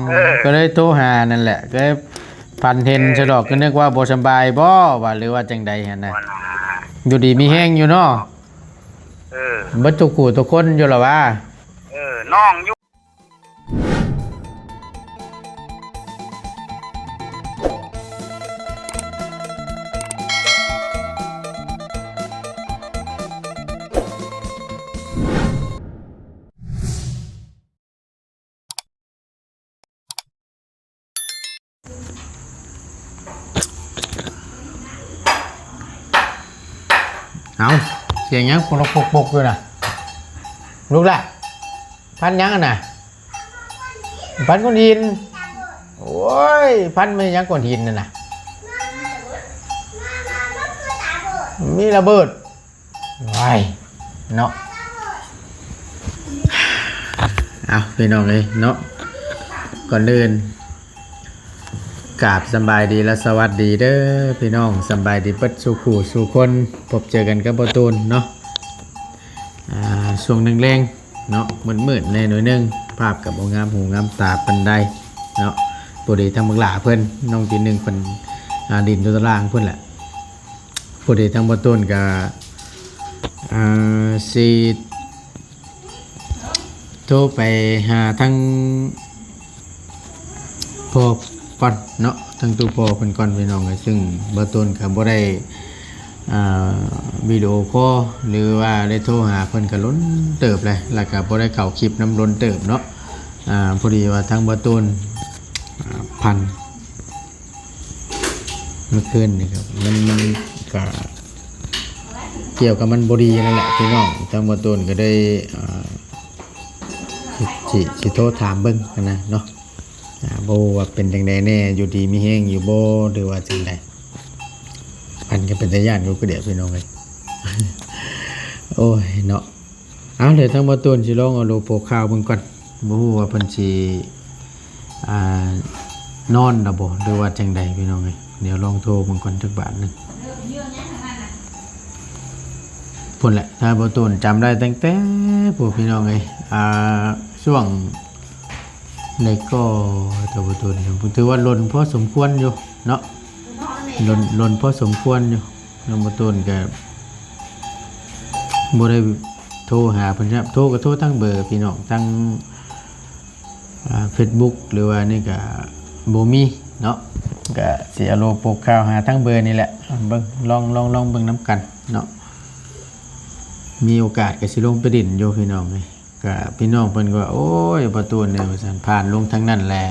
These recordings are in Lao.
ເອີ ກໍເລີຍໂທຫານັ້ນແຫຼະ ກໍເລີຍຝັນເຫັນ ເອີ ຊະດອກ ກໍນຶກວ່າບໍ່ສະບາຍບໍ່ ວ່າ ຫຼືວ່າຈັ່ງໃດຫັ້ນນະ ບໍ່ນະ ຢູ່ດີມີແຮງຢູ່ເນາະ ເອີ ເບິດທຸກຜູ້ທຸກຄົນຢູ່ລະຫວາ ເອີ ນ້ອງຢູ່. ເອົາ ສຽງຫຍັງປົກໆຢູ່ນະ ລູກຫຼ້າ ພັນຫຍັງຫັ້ນນະ? ພັນກ້ອນຫີນ. ໂອ້ຍ ພັນແມ່ນຫຍັງກ້ອນຫີນນັ້ນນະ? ມີລະເບີດ. ວ້າຍ ເນາະ. ເອົາ ພີ່ນ້ອງເອີຍເນາະ, ກ່ອນອື່ນ ກາບສຳບາຍດີ ແລະ ສະຫວັດດີເດີພີ່ນ້ອງ, ສຳບາຍດີເບິດສູ່ຄູ່ສູ່ຄົນ, ພົບເຈີກັນກັບບ່າວຕູນເນາະ. ອ່າ ຊ່ວງແລງໆເນາະ ມືດໆແດ່ໜ້ອຍໜຶ່ງ, ພາບກໍບໍ່ງາມຫູງາມຕາປານໃດເນາະ. ພໍດີທາງບັກຫຼ້າເພິ່ນ ນ້ອງຈີໜຶ່ງເພິ່ນ ອ່າ ຫຼິ້ນຢູ່ຕາລ່າງພຸ້ນແຫຼະ. ພໍດີທາງບ່າວຕູນກໍ ອ່າ ຊິໂທໄປຫາທາງ ພໍ່ກ່ອນເນາະ, ທາງຕູ້ພໍ່ເພິ່ນກ່ອນ ພີ່ນ້ອງເອີຍ. ຊຶ່ງບ່າວຕູນກໍບໍ່ໄດ້ ອ່າ ວິດີໂອຄໍ ຫຼືວ່າໄດ້ໂທຫາເພິ່ນກໍດົນເຕີບແລ້ວ, ແລ້ວກໍບໍ່ໄດ້ເຂົ້າຄລິບນຳດົນເຕີບເນາະ. ອ່າ ພໍດີວ່າທາງບ່າວຕູນ ອ່າ ຝັນ ເມື່ອຄືນນີ້ກໍ ມັນ ມັນກໍກ່ຽວກັບມັນບໍ່ດີນັ້ນແຫຼະ ພີ່ນ້ອງ. ທາງບ່າວຕູນກໍໄດ້ ອ່າ ຊິ ຊິ ຊິໂທຖາມເບິ່ງຫັ້ນນະເນາະ. ອ່າ ບໍ່ຮູ້ວ່າເປັນຈັ່ງໃດແດ່, ຢູ່ດີມີແຮງຢູ່ບໍ່ ຫຼືວ່າຈັ່ງໃດ? ຝັນກໍເປັນຕາຢ້ານຢູ່ຄືເດະ ພີ່ນ້ອງເອີຍ. ໂອ້ຍເນາະ. ເອົາ ດຽວທາງບ່າວຕູນຊິລອງເອົາໂລໂປຂ່າວເບິ່ງກ່ອນ, ບໍ່ຮູ້ວ່າເພິ່ນຊິ ອ່າ ນອນລະບໍ່ ຫຼືວ່າຈັ່ງໃດ ພີ່ນ້ອງເອີຍ. ດຽວລອງໂທເບິ່ງກ່ອນຈັກບາດໜຶ່ງ. ພຸ້ນແຫຼະ ຖ້າບ່າວຕູນຈຳໄດ້ຕັ້ງແຕ່ ໂອ້ ພີ່ນ້ອງເອີຍ ອ່າ ຊ່ວງໃດກໍ ຖ້າບ່າວຕູນ ຖືວ່າດົນພໍສົມຄວນຢູ່ເນາະ, ດົນ ດົນພໍສົມຄວນຢູ່. ນ້ອງບ່າວຕູນກໍບໍ່ໄດ້ໂທຫາເພິ່ນຊ້ຳ, ໂທກໍໂທທາງເບີ ພີ່ນ້ອງ, ທາງ ອ່າ ເຟສບຸກ ຫຼືວ່ານີ້ກໍບໍ່ມີເນາະ. ກໍຊິເອົາໂລໂປຂ່າວຫາທາງເບີນີ້ແຫຼະ ເບິ່ງ ລອງ ລອງ ລອງເບິ່ງນຳກັນເນາະ. ມີໂອກາດກໍຊິລົງໄປຫຼິ້ນຢູ່ ພີ່ນ້ອງເອີຍ. ກໍພີ່ນ້ອງເພິ່ນກໍວ່າ ໂອ້ຍ ບ່າວຕູນເອີຍ ວ່າຊັ້ນ, ຜ່ານລົງທາງນັ້ນແຫຼະ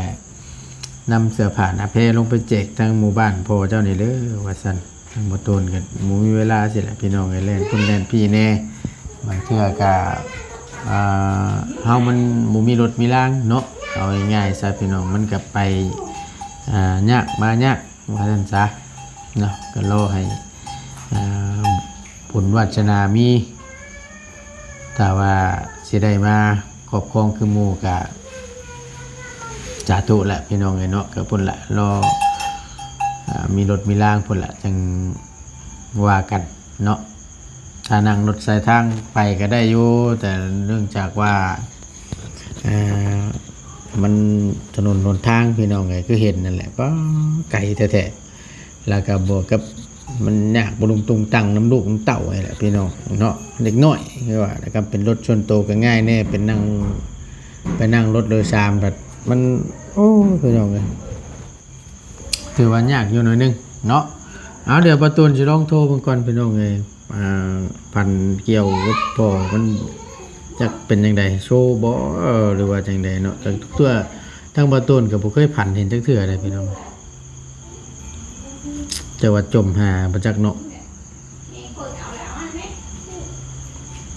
ນຳເສື້ອຜ້າໜ້າແພລົງໄປແຈກທາງໝູ່ບ້ານພໍ່ເຈົ້ານີ້ເດີ ວ່າຊັ້ນ. ທາງບ່າວຕູນກໍບໍ່ມີເວລາຊີ້ແຫຼະ ພີ່ນ້ອງເອີຍ, ແລ່ນພຸ້ນແລ່ນພີ້ແດ່. ບາງເທື່ອກໍ ອ່າ ເຮົາມັນບໍ່ມີລົດມີລາງເນາະ, ເອົາງ່າຍໆຊະ ພີ່ນ້ອງ, ມັນກໍໄປ ອ່າ ຍາກມາຍາກ ວ່າຊັ້ນຊະເນາະ. ກໍລໍໃຫ້ ອ່າ ບຸນວາດສະໜາມີ ຖ້າວ່າຊິໄດ້ມາຄອບຄອງຄືໝູ່ກະສາທຸແຫຼະ ພີ່ນ້ອງເອີຍເນາະ. ກໍພຸ້ນແຫຼະ ລໍ ອ່າ ມີລົດມີລາງພຸ້ນແຫຼະ ຈັ່ງວ່າກັນເນາະ. ຖ້ານັ່ງລົດສາຍທາງໄປກໍໄດ້ຢູ່, ແຕ່ເນື່ອງຈາກວ່າ ອ່າ ມັນ ຖະໜົນຫົນທາງ ພີ່ນ້ອງເອີຍ ຄືເຫັນນັ້ນແຫຼະ ປ້າ ໄກແທ້ໆ. ແລ້ວກໍບວກກັບມັນຍາກປະລຸງຕຸງຕັງນຳລູກນຳເຕົ້ານີ້ແຫຼະ ພີ່ນ້ອງເນາະ, ເດັກນ້ອຍຄືວ່າ. ແລ້ວກໍເປັນລົດສ່ວນໂຕກໍງ່າຍແດ່, ເປັນນັ່ງ ໄປນັ່ງລົດໂດຍສານພັດມັນ ໂອ້ ພີ່ນ້ອງເອີຍ ຖືວ່າຍາກຢູ່ໜ້ອຍໜຶ່ງເນາະ. ເອົາ ດຽວບ່າວຕູນຊິລອງໂທເບິ່ງກ່ອນ ພີ່ນ້ອງເອີຍ. ອ່າ ຝັນກ່ຽວກັບພໍ່ມັນ ຈັກເປັນຈັ່ງໃດ ໂຊບໍ່ ຫຼືວ່າຈັ່ງໃດເນາະ. ແຕ່ທຸກເທື່ອ ທາງບ່າວຕູນກໍບໍ່ເຄີຍຝັນເຫັນຈັກເທື່ອເດ້ ພີ່ນ້ອງ, ແຕ່ວ່າຈົ່ມຫາບໍ່ຈັກເນາະ.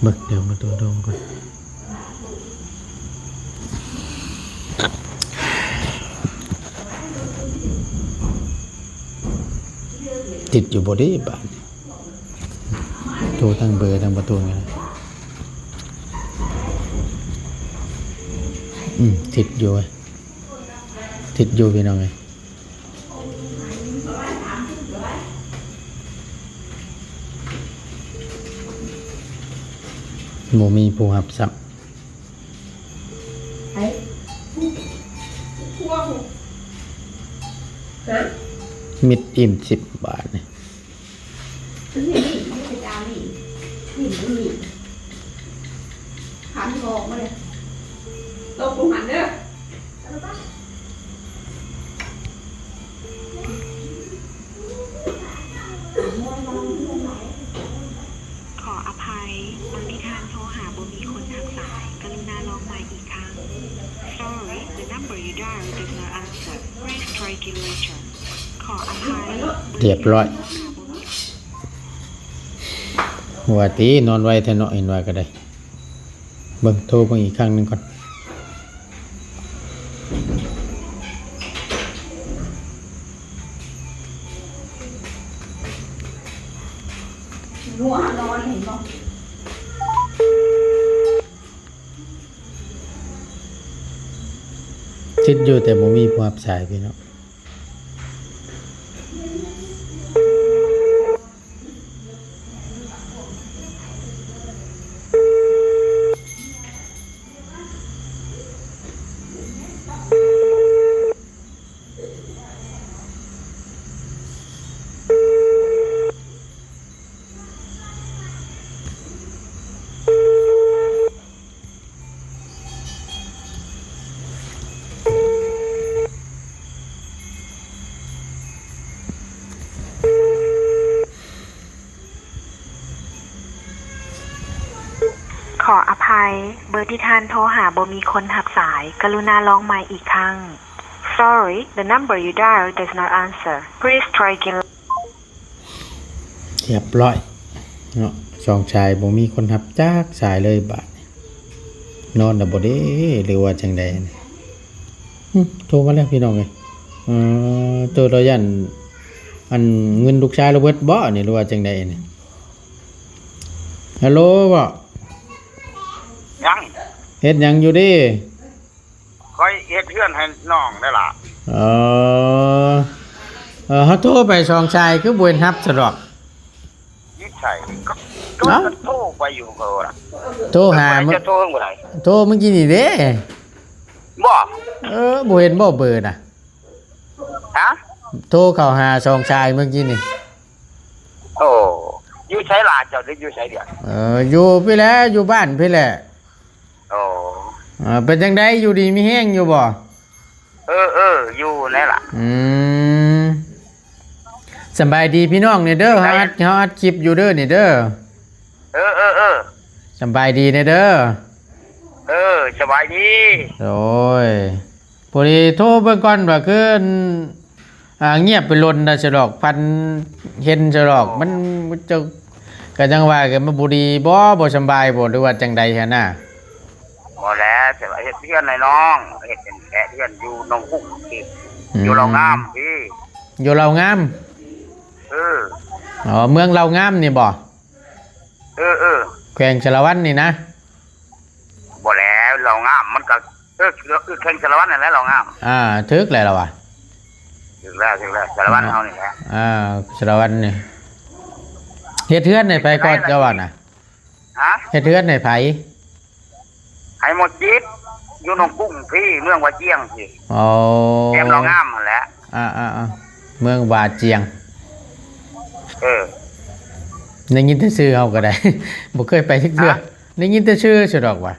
ເບິ່ງ ດຽວບ່າວຕູນໂທກ່ອນ. ຕິດຢູ່ບໍ່ເດບາດນີ້? ໂທທາງເບີທາງບ່າວຕູນກໍໄດ້. ອືມ ຕິດຢູ່ເວີຍ ຕິດຢູ່ ພີ່ນ້ອງເອີຍ. ບໍ່ມີຜູ້ຮັບຊ້ຳ. ມິດອີ່ມສິບບາດນີ້ ນີ້ ນີ້ ນີ້ ນີ້ ນີ້ ຫັນອອກມາເລີຍ ຕົກລົງຫັ້ນເດີ. ຂໍອະໄພ, ເບີທີ່ທ່ານໂທຫາບໍ່ມີຄົນຮັບສາຍ, ກະລຸນາລອງໃໝ່ອີກຄັ້ງ. Sorry, the number you dialed does not answer. Please try again later. ຂໍອະໄພ, ຮຽບຮ້ອຍ. ວ່າຕິ ນອນໄວແທ້ເນາະ ເຫັນວ່າກະໄດ້. ເບິ່ງ ໂທເບິ່ງອີກຄັ້ງໜຶ່ງກ່ອນ. ງົວນອນເຫັນບໍ່? ຕິດຢູ່ ແຕ່ບໍ່ມີຜູ້ຮັບສາຍ ພີ່ນ້ອງ. ຂໍອະໄພ, ເບີທີ່ທ່ານໂທຫາບໍ່ມີຄົນຮັບສາຍ, ກະລຸນາລອງໃໝ່ອີກຄັ້ງ. Sorry, the number you dialed does not answer. Please try again. ຮຽບຮ້ອຍເນາະ ສອງສາຍ ບໍ່ມີຄົນຮັບຈັກສາຍເລີຍບາດນີ້. ນອນແລ້ວບໍ່ເດ້ ຫຼືວ່າຈັ່ງໃດ? ຫຶ ໂທມາແລ້ວພີ່ນ້ອງເອີຍ. ເອີ ໂຕລາວຢ້ານ ອັນ ເງິນລູກຊາຍລາວເບິດບໍ່ນີ້ ຫຼືວ່າຈັ່ງໃດນີ້? ຮັລໂຫຼບໍ່? ຍັງ ເຮັດຫຍັງຢູ່ເດ? ຂ້ອຍເຮັດເຮືອນໃຫ້ນ້ອງໄດ໋ລະ. ເອີ ເອີ ເຮົາໂທໄປສອງສາຍ ຄືບໍ່ເຫັນຮັບຊະດອກ. ຢູ່ໃສ? ກໍ ກໍ ເອົ້າ ໂທໄປຢູ່ ກໍ ໂທຫາ ເອີ ເມື່ອ ຈະໂທເມື່ອໃດ? ໂທມື້ກີ້ນີ້ເດ້. ບໍ່? ເອີ ບໍ່ເຫັນບໍ່ເບີນະ? ຮະ? ໂທເຂົ້າຫາສອງສາຍເມື່ອກີ້ນີ້. ໂອ້ ຢູ່ໃສລະ ເຈົ້າ ຫຼືຢູ່ໃສດຽວ? ເອີ ຢູ່ພີ້ແຫຼະ ຢູ່ບ້ານພີ້ແຫຼະ. ໂອ້ ເອີ ເປັນຈັ່ງໃດ ຢູ່ດີມີແຮງຢູ່ບໍ່? ເອີ ເອີ ຢູ່ແນ່ລະ. ອືມ ສະບາຍດີພີ່ນ້ອງແດ່ເດີ ເຮົາອັດ ເຮົາອັດຄລິບຢູ່ເດີນີ້ເດີ. ເອີ ເອີ ເອີ ສະບາຍດີແດ່ເດີ. ເອີ ສະບາຍດີ. ໂດຍ ພໍດີໂທເບິ່ງກ່ອນວ່າຄື ອ່າ ງຽບໄປດົນນະຊະດອກ ພັນເຫັນຊະດອກ ມັນ ເຈົ້າ ກະຈັ່ງວ່າ ກະມັນບໍ່ດີບໍ່ ບໍ່ສຳບາຍບໍ່ ຫຼືວ່າຈັ່ງໃດຫັ້ນນະ? ບໍ່ແຫຼະ ຊິວ່າເຮັດເຮືອນໃຫ້ນ້ອງ ເຮັດເປັນແຄະເຮືອນຢູ່ໜອງກຸ້ງພີ້ ອືມ ຢູ່ລາວງາມພີ້. ຢູ່ລາວງາມ? ເອີ ອໍ ເມືອງລາວງາມນີ້ບໍ່? ເອີ ເອີ ແຂວງສາລະວັນນີ້ນະ? ບໍ່ແຫຼະ ລາວງາມມັນກະ ເອີ ເອີ ແຂວງສາລະວັນນັ້ນແຫຼະ ລາວງາມ. ອ່າ ຖືກແລ້ວລະວ່າ ຖືກແລ້ວ ຖືກແລ້ວ ສາລະວັນເຮົານີ້ແຫຼະ. ອ່າ ສາລະວັນນີ້ ເຮັດເຮືອນໃຫ້ໃຜກໍເຈົ້າວ່ານະ? ຮະ? ເຮັດເຮືອນໃຫ້ໃຜ? ໃຫ້ໝໍຈິດ ຢູ່ໜອງກຸ້ງພີ້ ເມືອງຫວາຈຽງພີ້. ອໍ ແຄມລາວງາມຫັ້ນແຫຼະ. ອ່າໆໆ ເມືອງຫວາຈຽງ. ເອີ ໄດ້ຍິນແຕ່ຊື່ເຮົາກໍໄດ້ ບໍ່ເຄີຍໄປຈັກເທື່ອ. ຮະ? ໄດ້ຍິນແຕ່ຊື່ຊະດອກວ່າ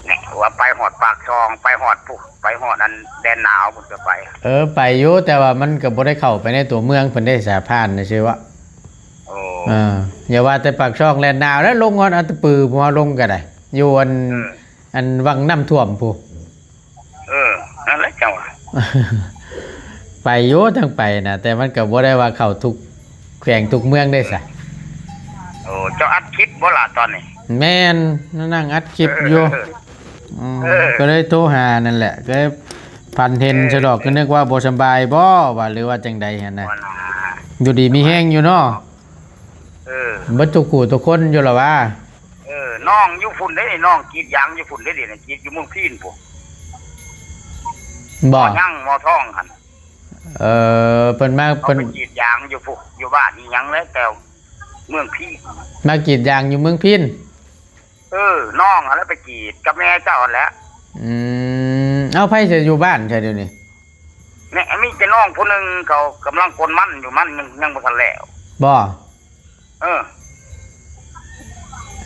ແນ່ ວ່າໄປຮອດປາກຊ່ອງ ໄປຮອດພຸ້ນ ໄປຮອດອັນແດນໜາວພຸ້ນກໍໄປ. ເອີ ໄປຢູ່ ແຕ່ວ່າມັນກໍບໍ່ໄດ້ເຂົ້າໄປໃນຕົວເມືອງເພິ່ນເດ້ ສາຍຜ່ານຊື່ວ່າ. ໂອ້ ເອີ ຢ່າວ່າແຕ່ປາກຊ່ອງແດນໜາວແລ້ວ ລົງຮອດອັດຕະປືພຸ້ນ ເຮົາລົງກໍໄດ້ ຢູ່ອັນ ເອີ ອັນວັງນ້ຳຖ້ວມພຸ້ນ. ເອີ ນັ້ນແຫຼະເຈົ້າວ່າ ໄປຢູ່ ທາງໄປນະ ແຕ່ມັນກໍບໍ່ໄດ້ວ່າເຂົ້າທຸກແຂວງທຸກເມືອງເດ້ສະ. ໂອ້ ເຈົ້າອັດຄລິບບໍ່ລະຕອນນີ້? ແມ່ນ ນັ່ງອັດຄລິບຢູ່. ເອີ ອືມ ເອີ ກໍເລີຍໂທຫານັ້ນແຫຼະ ກໍເລີຍຝັນເຫັນ ເອີ ຊະດອກ ກໍນຶກວ່າບໍ່ສະບາຍບໍ່ ວ່າ ຫຼືວ່າຈັ່ງໃດຫັ້ນນະ. ບໍ່ລະ ຢູ່ດີມີແຮງຢູ່ເນາະ? ເອີ ເບິດທຸກຜູ້ທຸກຄົນຢູ່ລະຫວາ? ເອີ ນ້ອງຢູ່ພຸ້ນເດ້ ນ້ອງກຣີດຢາງຢູ່ພຸ້ນເດ້ ນີ້ກຣີດຢູ່ເມືອງພີນພຸ້ນ. ບໍ່ ໝໍຍັງ ໝໍທອງຫັ້ນ. ເອີ ເພິ່ນມາ ເພິ່ນໄປກຣີດຢາງຢູ່ພຸ້ນ ຢູ່ບ້ານອີ່ຫຍັງແຫຼະ ແຖວເມືອງພີນ. ມາກຣີດຢາງຢູ່ເມືອງພີນ? ເອີ ນ້ອງຫັ້ນແຫຼະໄປກຣີດກັບແມ່ເຈົ້າຫັ້ນແຫຼະ. ອືມ ເອົາ ໃຜຈະຢູ່ບ້ານຊະດຽວນີ້? ແມ່ ມີແຕ່ນ້ອງຜູ້ໜຶ່ງ ເຂົາກຳລັງກົນມັນຢູ່ ມັນຍັງ ຍັງບໍ່ທັນແລ້ວ. ບໍ່? ເອີ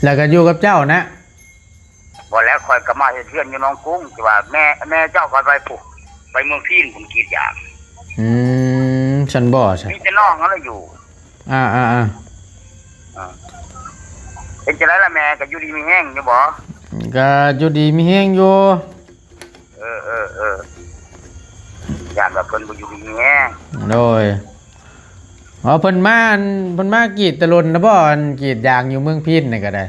ແລ້ວກໍຢູ່ກັບເຈົ້ານະ? ບໍ່ແລ້ວ ຂ້ອຍກໍມາເຮັດເຮືອນຢູ່ໜອງກຸງ ທີ່ວ່າແມ່ ແມ່ເຈົ້າຂ້ອຍໄປພຸ້ນ ໄປເມືອງພີນພຸ້ນ ກຣີດຢາງ. ອືມ ຊັ້ນບໍ່ຊະ? ມີແຕ່ນ້ອງຫັ້ນລະຢູ່. ອ່າໆໆ ເປັນຈັ່ງໃດລະແມ່ ກໍຢູ່ດີມີແຮງຢູ່ບໍ່? ກໍຢູ່ດີມີແຮງຢູ່. ເອີໆໆ ຢ້ານວ່າເພິ່ນບໍ່ຢູ່ດີມີແຮງ. ໂດຍ. ອໍ ເພິ່ນມາ ອັນ ເພິ່ນມາກຣີດແຕ່ດົນແລ້ວບໍ່? ອັນ ກຣີດຢາງຢູ່ເມືອງພີນນີ້ກໍໄດ້.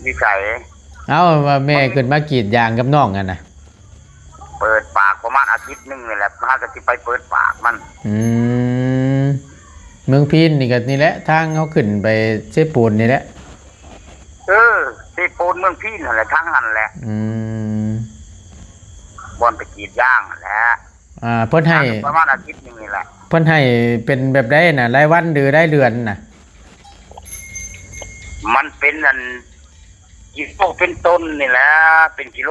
ຢູ່ໃສ? ເອົ້າ ວ່າແມ່ຂຶ້ນມາກຣີດຢາງກັບນ້ອງຫັ້ນນະ. ເປີດປາກປະມານອາທິດໜຶ່ງນີ້ແຫຼະ ຫາກໍຊິໄປເປີດປາກມັນ. ອືມ ເມືອງພີນນີ້ກໍນີ້ແຫຼະ ທາງເຮົາຂຶ້ນໄປເຊໂປນນີ້ແຫຼະ. ເອີ ເຊໂປນເມືອງພີນຫັ້ນແຫຼະ ທາງຫັ້ນແຫຼະ. ອືມ ບ່ອນໄປກຣີດຢາງຫັ້ນແຫຼະ. ອ່າ ເພິ່ນໃຫ້ ປະມານອາທິດໜຶ່ງນີ້ແຫຼະ. ເພິ່ນໃຫ້ເປັນແບບໃດນະ ລາຍວັນຫຼືລາຍເດືອນນະ? ມັນເປັນອັນ ກິໂລເປັນຕົ້ນນີ້ແຫຼະ ເປັນກິໂລ.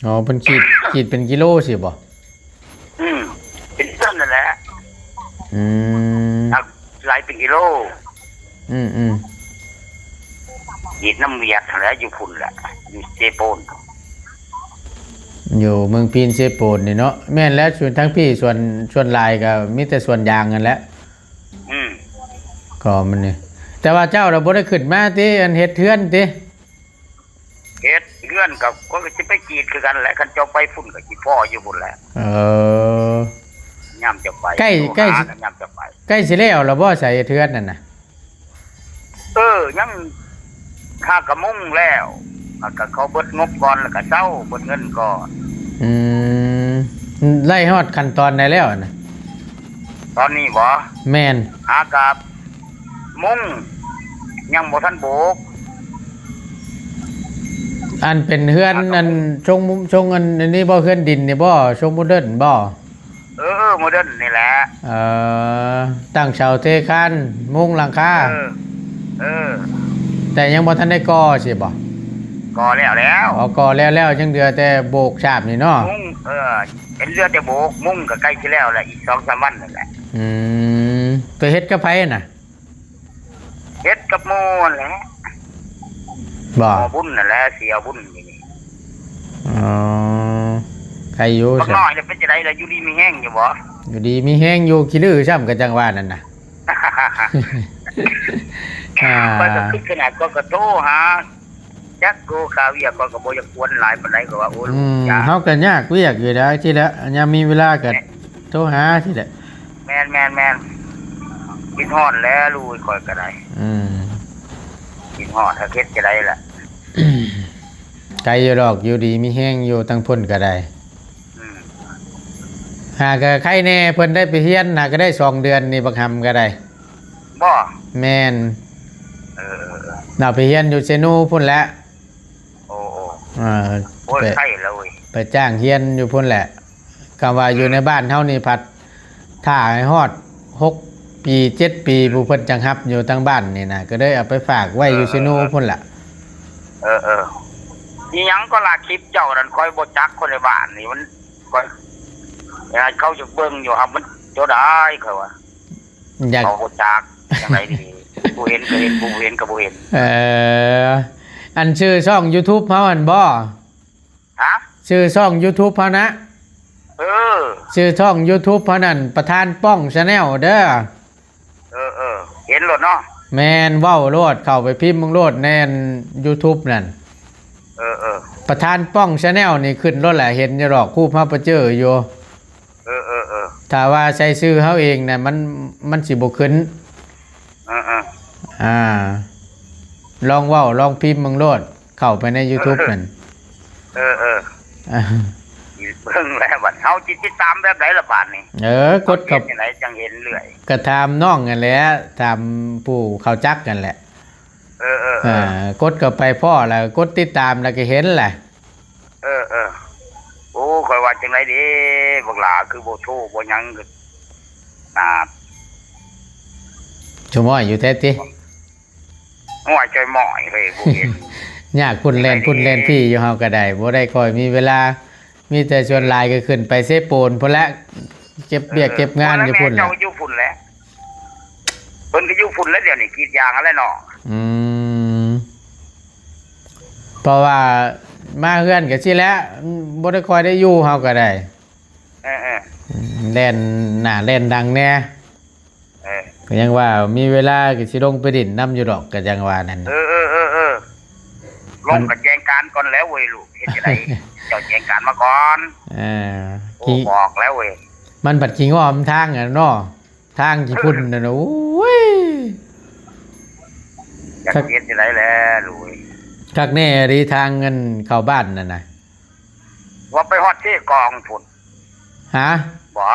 ອໍ ເພິ່ນຂີດ ຂີດເປັນກິໂລຊີ້ບໍ? ອືມ ເປັນຕົ້ນນັ້ນແຫຼະ. ອືມ ໄລ່ເປັນກິໂລ. ອືມໆ ຂີດນຳວຽດຫັ້ນແຫຼະ ຢູ່ພຸ້ນແຫຼະ ຢູ່ເຊໂປນ ຢູ່ເມືອງພີນເຊໂປນນີ້ເນາະ. ແມ່ນແລ້ວ ສ່ວນທາງພີ້ ສ່ວນ ສ່ວນຫຼາຍກໍມີແຕ່ສວນຢາງຫັ້ນແຫຼະ. ອືມ ກໍມັນນີ້ ແຕ່ວ່າເຈົ້າລະບໍ່ໄດ້ຂຶ້ນມາຕິ ອັນເຮັດເຮືອນຕິ? ເຮັດເຮືອນກໍ ກໍຊິໄປກຣີດຄືກັນແຫຼະ ຄັນເຈົ້າໄປພຸ້ນກໍຊິພໍ້ຢູ່ພຸ້ນແຫຼະ. ເອີ ຍາມເຈົ້າໄປ ໃກ້ ໃກ້ ຍາມເຈົ້າໄປ ໃກ້ຊິແລ້ວລະບໍ່ ໃສເຮັດເຮືອນນັ້ນນະ? ເອີ ຍັງ ຫາກະມຸງແລ້ວ ຫາກະເຂົາເບິດງົບກ່ອນ ແລ້ວກະເຊົາ ເບິດເງິນກ່ອນ. ອືມ ໄດ້ຮອດຂັ້ນຕອນໃດແລ້ວນະ? ຕອນນີ້ບໍ? ແມ່ນ ຫາກະມຸງ ຍັງບໍ່ທັນໂບກ. ອັນເປັນເຮືອນ ອັນຊົງ ຊົງອັນນີ້ບໍ? ເຮືອນດິນນີ້ບໍ? ຊົງໂມເດີນບໍ? ເອີ ໂມເດີນນີ້ແຫຼະ. ເອີ ຕັ້ງເສົາເທຄານ ມຸງຫຼັງຄາ. ເອີ ເອີ ແຕ່ຍັງບໍ່ທັນໄດ້ກໍ່ຊີ້ບໍ? ກໍ່ແລ້ວແລ້ວ. ອໍ ກໍ່ແລ້ວແລ້ວ ຍັງເຫຼືອແຕ່ໂບກສາບນີ້ເນາະ? ມຸງ ເອີ ເຫັນເຫຼືອແຕ່ໂບກ ມຸງກໍໃກ້ຊິແລ້ວແຫຼະ ອີກສອງສາມວັນນັ້ນແຫຼະ. ອືມ ໄປເຮັດກັບໃຜນະ? ເຮັດກັບໝູ່ຫັ້ນແຫຼະ. ບໍ່? ໝໍບຸນຫັ້ນແຫຼະ ເສຍບຸນນີ້. ອໍ ໃຄຢູ່. ບັກນ້ອຍເປັນຈັ່ງໃດລະ ຢູ່ດີມີແຮງຢູ່ບໍ່? ຢູ່ດີມີແຮງຢູ່ ຂີ້ລືຊ້ຳ ກໍຈັ່ງວ່ານັ້ນນະ. ອ່າ ຂ້ອຍກໍຄິດຂະໜາດ ຂ້ອຍກໍໂທຫາ ຈັກໂກຄາວຽກ ຂ້ອຍກໍບໍ່ຢາກກວນຫຼາຍປານໃດ ກໍວ່າ ໂອ້ຍ ອືມ ເຮົາກໍຍາກວຽກຢູ່ແລ້ວ ທີ່ແຫຼະ ຍາມມີເວລາກໍ ແມ່ນ ໂທຫາ ທີ່ແຫຼະ. ແມ່ນໆໆ ຄິດຮອດແຫຼະ ລູກຂ້ອຍກໍໄດ້. ອືມ ຄິດຮອດ ຫາເຮັດຈະໄດ້ລະ. ໄກຢູ່ດອກ ຢູ່ດີມີແຮງຢູ່ ທາງພຸ້ນກໍໄດ້. ອືມ ຫາກໍໄຄແດ່ ເພິ່ນໄດ້ໄປຮຽນ ຫາກໍໄດ້ສອງເດືອນນີ້ ບັກຫຳກໍໄດ້. ບໍ່? ແມ່ນ. ເອີ ເອົາໄປຮຽນຢູ່ເຊໂນພຸ້ນແຫຼະ. ໂອ້ ໂອ້ ເອີ ໂອ້ຍ ໄປ ໄຄແລ້ວເວີຍ ໄປຈ້າງຮຽນຢູ່ພຸ້ນແຫຼະ. ຄຳວ່າຢູ່ໃນບ້ານເຮົານີ້ ອືມ ພັດຖ້າໃຫ້ຮອດຫົກປີ ເຈັດປີ ຜູ້ເພິ່ນຈັ່ງຮັບຢູ່ທາງບ້ານນີ້ນະ ກໍເລີຍເອົາໄປຝາກໄວ້ຢູ່ເຊໂນພຸ້ນລະ. ເອີ ເອີ ອີ່ຫຍັງກໍລະ ຄລິບເຈົ້ານັ້ນ ຂ້ອຍບໍ່ຈັກ ຄົນໃນບ້ານນີ້ມັນ ຂ້ອຍ ເຂົາຢາກເບິ່ງຢູ່ ຫາກມັນຕົວໃດ ຂ້ອຍວ່າ ຢາກ ເຂົາບໍ່ຈັກຈັ່ງໃດນີ້ ຜູ້ເຫັນກໍເຫັນ ຜູ້ບໍ່ເຫັນກໍບໍ່ເຫັນ. ເອີ ອັນຊື່ຊ່ອງຢູທູບເຮົາຫັ້ນບໍ່? ຮະ? ຊື່ຊ່ອງຢູທູບເຮົານະ? ເອີ ຊື່ຊ່ອງຢູທູບເຮົານັ້ນ ປະທານປ້ອງແຊນແນວເດີ. ເອີໆ ເຫັນໂລດເນາະ. ແມ່ນ ເວົ້າໂລດ ເຂົ້າໄປພິມເບິ່ງໂລດ ແມ່ນຢູທູບນັ້ນ. ເອີໆ ປະທານປ້ອງແຊນແນວນີ້ ຂຶ້ນໂລດແຫຼະ ເຫັນຢູ່ດອກ ຮູບເຮົາປະເຈີຢູ່. ເອີໆໆ ຖ້າວ່າໃສ່ຊື່ເຮົາເອງນະ ມັນ ມັນຊິບໍ່ຂຶ້ນ. ເອີໆ ອ່າ ລອງເວົ້າ ລອງພິມເບິ່ງໂລດ ເຂົ້າໄປໃນຢູທູບນັ້ນ. ເອີໆ ເອີ ເບິ່ງແລ້ວບັດ ເຮົາຊິຕິດຕາມແບບໃດລະບາດນີ້? ເອີ ກົດເຂົ້າ ເຮັດຈັ່ງໃດຈັ່ງເຫັນເລື້ອຍ? ກໍຖາມນ້ອງຫັ້ນແຫຼະ ຖາມຜູ້ເຂົາຈັກຫັ້ນແຫຼະ. ເອີໆໆ ອ່າ ກົດເຂົ້າໄປພໍ້ແລ້ວ ກົດຕິດຕາມແລ້ວກໍເຫັນແຫຼະ. ເອີໆ ໂອ້ ຂ້ອຍວ່າຈັ່ງໃດເດ ບັກຫຼ້າ ຄືບໍ່ໂທບໍ່ຫຍັງ ນາ ຈຸໝ້ອຍຢູ່ແທ້ຕິ? ໂອ້ຍ ຈ່ອຍໝ້ອຍເຮີ້ຍ ບໍ່ເຫັນ. ຍາກພຸ້ນແລ່ນພຸ້ນແລ່ນພີ້ຢູ່ ເຮົາກໍໄດ້ ບໍ່ໄດ້ຄ່ອຍມີເວລາ ມີແຕ່ສ່ວນຫຼາຍກໍຂຶ້ນໄປເຊໂປນພຸ້ນແຫຼະ ເກັບວຽກເກັບງານຢູ່ພຸ້ນແຫຼະ ເຈົ້າຢູ່ພຸ້ນແຫຼະ ເພິ່ນກໍຢູ່ພຸ້ນແຫຼະ ດຽວນີ້ກຣີດຢາງຫັ້ນແຫຼະເນາະ ອືມ ເພາະວ່າມາເຮືອນກໍຊີ້ແຫຼະ ບໍ່ໄດ້ຄ່ອຍໄດ້ຢູ່ ເຮົາກໍໄດ້ ເອີໆ ແລ່ນໜ້າແລ່ນຫຼັງແດ່ ເອີ ກໍຍັງວ່າມີເວລາກໍຊິລົງໄປຫຼິ້ນນຳຢູ່ດອກ ກໍຍັງວ່ານັ້ນ ເອີໆໆ ລົງກໍແຈ້ງການກ່ອນແລ້ວເວີຍລູກ ເຮັດຈັ່ງໃດ ເຈົ້າແຈ້ງການມາກ່ອນ ເອີ ໂອ້ ຂີ້ ບອກແລ້ວເວີຍ ມັນບັດຂີ້ງໍ້ນຳທາງຫັ້ນເນາະ ທາງຂີ້ຝຸ່ນນັ້ນ ໂອ້ຍ ຈັກເຮັດຈັ່ງໃດແຫຼະລູກເອີຍ ຄັກແນ່ອີ່ຫຼີທາງອັນເຂົ້າບ້ານນັ້ນນະ ວ່າໄປຮອດເຊກອງພຸ້ນ ຮະ ບໍ່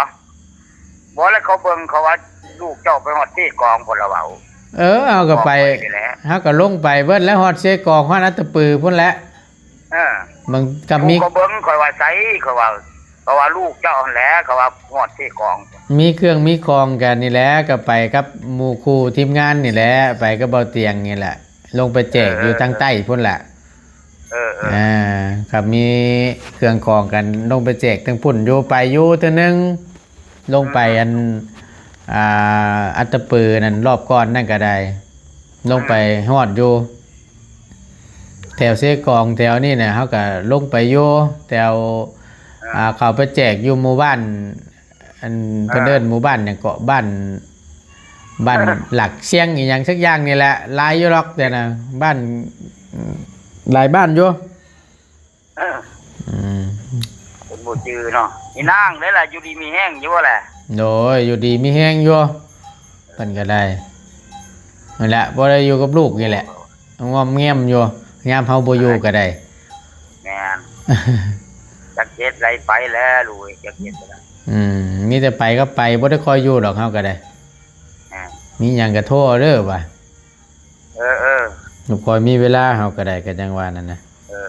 ບໍ່ ແລ້ວເຂົາເບິ່ງເຂົາວ່າລູກເຈົ້າໄປຮອດເຊກອງພຸ້ນລະເວົ້າ ເອີ ເຮົາກໍໄປ ເຮົາກໍລົງໄປເບິດແລ້ວ ຮອດເຊກອງ ຮອດອັດຕະປືພຸ້ນແຫຼະ ເອີ ມັນກໍມີ ເຂົາເບິ່ງ ຂ້ອຍວ່າໃສ ຂ້ອຍວ່າ ເຂົາວ່າລູກເຈົ້າຫັ້ນແຫຼະ ເຂົາວ່າຮອດເຊກອງ ມີເຄື່ອງມີຂອງກັນນີ້ແຫຼະ ກໍໄປກັບໝູ່ຄູ່ທີມງານນີ້ແຫຼະ ໄປກັບເບົາຕຽງນີ້ແຫຼະ ລົງໄປແຈກຢູ່ທາງໃຕ້ພຸ້ນແຫຼະ ເອີໆ ອ່າ ຄັນມີເຄື່ອງຂອງກັນລົງໄປແຈກທາງພຸ້ນຢູ່ ໄປຢູ່ເທື່ອໜຶ່ງ ລົງໄປອັນ ອ່າ ອັດຕະປືນັ້ນ ລອບກ່ອນນັ້ນກໍໄດ້ ລົງໄປຮອດຢູ່ ແຖວເຊກອງແຖວນີ້ນະ ເຮົາກໍລົງໄປຢູ່ ແຖວ ອ່າ ເຂົ້າໄປແຈກຢູ່ໝູ່ບ້ານ ອັນ ເພິ່ນເອີ້ນໝູ່ບ້ານຫຍັງເກາະ ບ້ານ ບ້ານຫຼັກຊຽງອີ່ຫຍັງສັກຢ່າງນີ້ແຫຼະ ຫຼາຍຢູ່ດອກແຕ່ນະ ບ້ານ ຫຼາຍບ້ານຢູ່ ເອີ ອືມ ເພິ່ນບໍ່ຈື່ເນາະ ອີນາງເດ້ລະ ຢູ່ດີມີແຮງຢູ່ບໍ່ແລະ ໂດຍ ຢູ່ດີມີແຮງຢູ່ ເພິ່ນກໍໄດ້ ນັ້ນແຫຼະ ບໍ່ໄດ້ຢູ່ກັບລູກນີ້ແຫຼະ ງອມແງມຢູ່ ຍາມເຮົາບໍ່ຢູ່ກໍໄດ້ ແມ່ນ ຈັກເຮັດໃດໄປແລ້ວລູກເອີຍ ຈັກເຮັດໃດ ອືມ ມີແຕ່ໄປກໍໄປ ບໍ່ໄດ້ຄ່ອຍຢູ່ດອກເຮົາກໍໄດ້ ແມ່ນ ມີຫຍັງກໍໂທເດີວ່າ ເອີໆ ບໍ່ຄ່ອຍມີເວລາເຮົາກໍໄດ້ ກໍຈັ່ງວ່ານັ້ນນະ ເອີ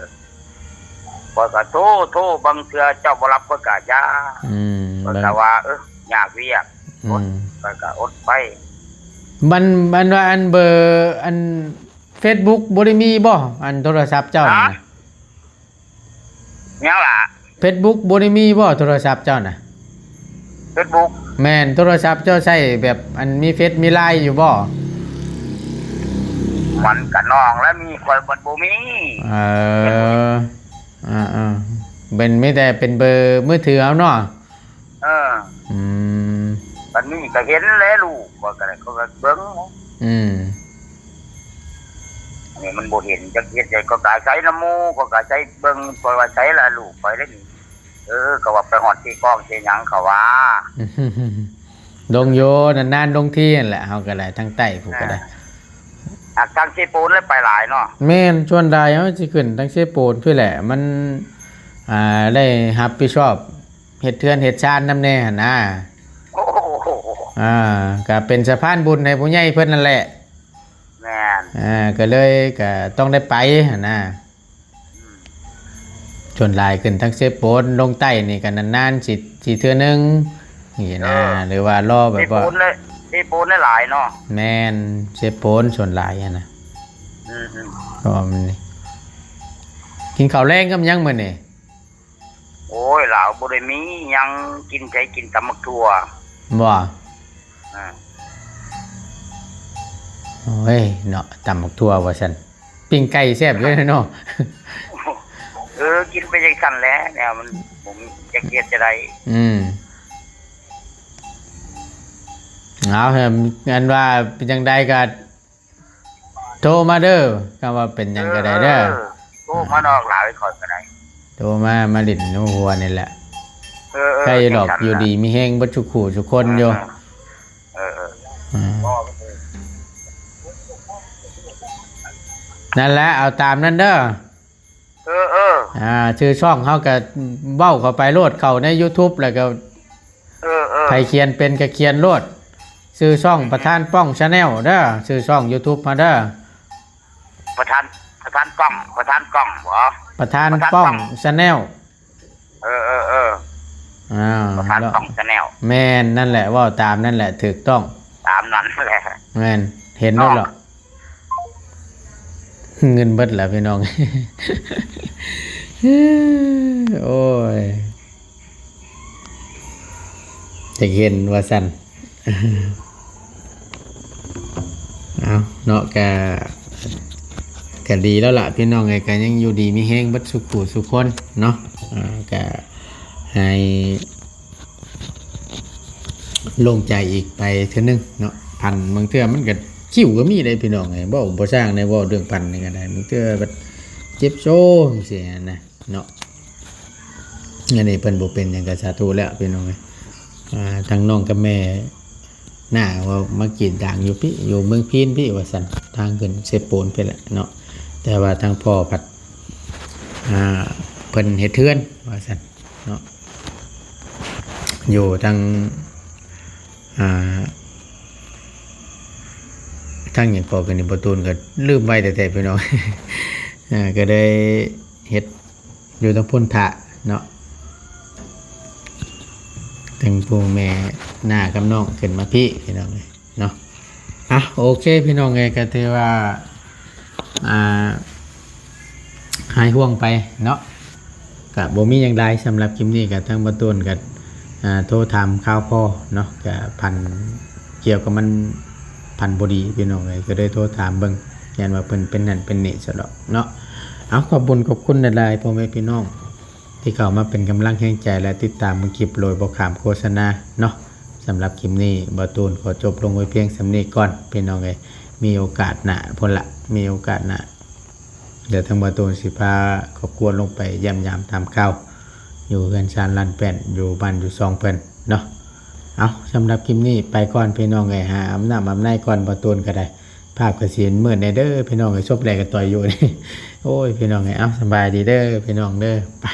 ຂ້ອຍກໍໂທ ໂທ ບາງເທື່ອເຈົ້າບໍ່ຮັບ ຂ້ອຍກໍຢ່າ ອືມ ຂ້ອຍກໍວ່າ ເອີ ຍາກວຽກ ອືມ ອົດ ຂ້ອຍກໍອົດໄປ ມັນ ມັນວ່າອັນເບີ ອັນ ເຟສບຸກບໍ່ໄດ້ມີບໍ່ ອັນໂທລະສັບເຈົ້ານັ້ນນະ ຫຍັງລະ ເຟສບຸກບໍ່ໄດ້ມີບໍ່ໂທລະສັບເຈົ້ານະ ເຟສບຸກ ແມ່ນ ໂທລະສັບເຈົ້າໃຊ້ແບບອັນມີເຟສມີລາຍຢູ່ບໍ່ ມັນກະນ້ອງລະມີ ຂ້ອຍມັນບໍ່ມີ ເອີ ອ່າໆ ເປັນ ມີແຕ່ເປັນເບີມືຖືເຮົາເນາະ ເອີ ອືມ ບັດນີ້ກໍເຫັນແຫຼະລູກ ຂ້ອຍກໍໄດ້ ຂ້ອຍກໍເບິ່ງ ອືມ ອັນນີ້ມັນບໍ່ເຫັນ ຈັກເຮັດໃດ ຂ້ອຍກໍອາໄສນຳໝູ່ ຂ້ອຍກໍອາໄສເບິ່ງ ຂ້ອຍວ່າໃສລະລູກຂ້ອຍເດ້ນີ້ ເອີ ກໍວ່າໄປຮອດທີ່ກ້ອງທີ່ຫຍັງ ເຂົາວ່າ ລົງຢູ່ ນານໆລົງທີຫັ້ນແຫຼະ ເຮົາກໍໄດ້ ທາງໃຕ້ພຸ້ນກໍໄດ້ ອ່າ ທາງເຊໂປນແລ້ວໄປຫຼາຍເນາະ ແມ່ນ ສ່ວນຫຼາຍເຮົາຊິຂຶ້ນທາງເຊໂປນພຸ້ນແຫຼະ ມັນ ອ່າ ໄດ້ຮັບຜິດຊອບ ເຮັດເຮືອນເຮັດຊານນຳແດ່ຫັ້ນນາ ໂອ້ໂຫ ອ່າ ກະເປັນສະພານບຸນໃຫ້ຜູ້ໃຫຍ່ເພິ່ນນັ້ນແຫຼະ ແມ່ນ ອ່າ ກະເລີຍກະຕ້ອງໄດ້ໄປຫັ້ນນາ ອືມ ສ່ວນຫຼາຍຂຶ້ນທາງເຊໂປນ ລົງໃຕ້ນີ້ກະນານໆຊິ ຊິເທື່ອໜຶ່ງນີ້ນາ ເອີ ຫຼືວ່າລໍແບບວ່າ ເຊໂປນ ເຊໂປນຫຼາຍເນາະ ແມ່ນ ເຊໂປນສ່ວນຫຼາຍຫັ້ນນະ ອືມໆ ກໍມັນນີ້ ກິນເຂົ້າແລງກັບຫຍັງມື້ນີ້? ໂອ້ຍ ລາວບໍ່ໄດ້ມີຫຍັງກິນ ໃຜກິນຕຳໝາກຖົ່ວ ບໍ່? ອ່າ ໂອ້ຍ ເນາະ ຕຳໝາກຖົ່ວວ່າຊັ້ນ ປີ້ງໄກ່ແຊບຢູ່ເນາະ ເອີ ກິນໄປຈັ່ງຊັ້ນແຫຼະ ແນວມັນບໍ່ມີຈັກເຮັດຈັ່ງໃດ ອືມ ເອົາ ອັນວ່າເປັນຈັ່ງໃດກໍ ໂທມາເດີ ຄຳວ່າເປັນຫຍັງກໍໄດ້ເດີ ເອີ ໂທມານອກຫຼາຍຂ້ອຍກໍໄດ້ ໂທມາ ມາຫຼິ້ນນຳຫົວນີ້ແຫຼະ ເອີໆ ໃກ້ດອກ ຢູ່ດີມີແຮງເບິດທຸກຄູ່ທຸກຄົນຢູ່ ເອີໆ ອືມ ນັ້ນແຫຼະ ເອົາຕາມນັ້ນເດີ ເອີໆ ອ່າ ຊື່ຊ່ອງເຮົາກໍເວົ້າເຂົ້າໄປໂລດ ເຂົ້າໃນຢູທູບ ແລ້ວກໍ ເອີໆ ໃຜຂຽນເປັນກໍຂຽນໂລດ ຊື່ຊ່ອງປະທານປ້ອງ Channel ເດີ ຊື່ຊ່ອງຢູທູບເຮົາເດີ ປະທານ ປະທານປ້ອງ ປະທານປ້ອງບໍ? ປະທານປ້ອງ Channel ເອີໆໆ ອ່າ ປະທານປ້ອງ Channel ແມ່ນ ນັ້ນແຫຼະ ເວົ້າຕາມນັ້ນແຫຼະ ຖືກຕ້ອງ ຕາມນັ້ນແຫຼະ ແມ່ນ ເຫັນໂລດເນາະ ເນາະ. ເງິນເບິດແລ້ວພີ່ນ້ອງ. ໂອ້ຍ ຢາກເຫັນວ່າຊັ້ນ. ເອົາເນາະ ກະ ກະດີແລ້ວລະພີ່ນ້ອງເອີຍ ກະຍັງຢູ່ດີມີແຮງເບິດສູ່ຜູ້ສູ່ຄົນເນາະ. ອ່າ ກະໃຫ້ໂລ່ງໃຈອີກໄປເທື່ອໜຶ່ງເນາະ. ພັນບາງເທື່ອມັນກະຄິວກະມີເດ້ພີ່ນ້ອງເອີຍ ເວົ້າບໍ່ຊ່າງໃດ ເວົ້າເລື່ອງພັນນີ້ກະໄດ້ ບາງເທື່ອບັດເຈັບໂຊຈັ່ງຊີ້ຫັ້ນນະ. ເນາະ ອັນນີ້ເພິ່ນບໍ່ເປັນຫຍັງກະສາທຸແລ້ວພີ່ນ້ອງເອີຍ. ອ່າ ທັງນ້ອງກັບແມ່ນ້າວ່າມາກຣີດຢາງຢູ່ພີ້ ຢູ່ເມືອງພີນພີ້ວ່າຊັ້ນ ທາງຂຶ້ນເຊໂປນພີ້ແຫຼະເນາະ. ແຕ່ວ່າທາງພໍ່ພັດ ອ່າ ເພິ່ນເຮັດເຮືອນວ່າຊັ້ນເນາະ ຢູ່ທາງ ອ່າ ທາງຫຍັງເກາະ ກະນີ້ ບໍ່ຕູນກະລືມໄວແທ້ໆ ພີ່ນ້ອງ. ອ່າ ກະໄດ້ເຮັດຢູ່ທາງພຸ້ນຖ້າເນາະ ທັງຜູ້ແມ່ນ້າກັບນ້ອງຂຶ້ນມາພີ້ ພີ່ນ້ອງເອີຍເນາະ. ອ່ະ ໂອເຄພີ່ນ້ອງເອີຍ ກະຖືວ່າ ອ່າ ຫາຍຫ່ວງໄປເນາະ. ກະບໍ່ມີຫຍັງຫຼາຍ ສຳລັບຄລິບນີ້ກະທາງບ່າວໂຕ້ນກະ ອ່າ ໂທຖາມຂ່າວພໍ່ເນາະ ກະພັນ ກ່ຽວກັບມັນພັນບໍ່ດີພີ່ນ້ອງເອີຍ ກະເລີຍໂທຖາມເບິ່ງ ຢ້ານວ່າເພິ່ນເປັນນັ້ນເປັນນີ້ຊະດອກເນາະ. ເອົາ ຂອບບຸນຂອບຄຸນຫຼາຍໆ ພໍ່ແມ່ພີ່ນ້ອງທີ່ເຂົ້າມາເປັນກຳລັງແຮງໃຈ ແລະ ຕິດຕາມເບິ່ງຄລິບໂດຍບໍ່ຂ້າມໂຄສະນາເນາະ. ສຳລັບຄລິບນີ້ບ່າວໂຕ້ນຂໍຈົບລົງໄວ້ພຽງສ່ຳນີ້ກ່ອນພີ່ນ້ອງເອີຍ. ມີໂອກາດໜ້າພຸ້ນລະ ມີໂອກາດໜ້າ ດຽວທາງບ່າວໂຕ້ນຊິພາຄອບຄົວລົງໄປຢ້ຽມຢາມຖາມຂ່າວ ຢູ່ເຮືອນຊານລ້ານແປ້ນ ຢູ່ບ້ານຢູ່ຊ່ອງເພິ່ນເນາະ. ເອົາ ສຳລັບຄລິບນີ້ໄປກ່ອນພີ່ນ້ອງເອີຍ ຫາອາບນ້ຳອາບໃນກ່ອນ ບ່າວໂຕ້ນກະໄດ້. ພາບກະຊິມືດແດ່ເດີພີ່ນ້ອງເອີຍ ສົບແລກະຕ່ອຍຢູ່. ໂອ້ຍ ພີ່ນ້ອງເອີຍ ເອົາ ສະບາຍດີເດີພີ່ນ້ອງເດີ ໄປ.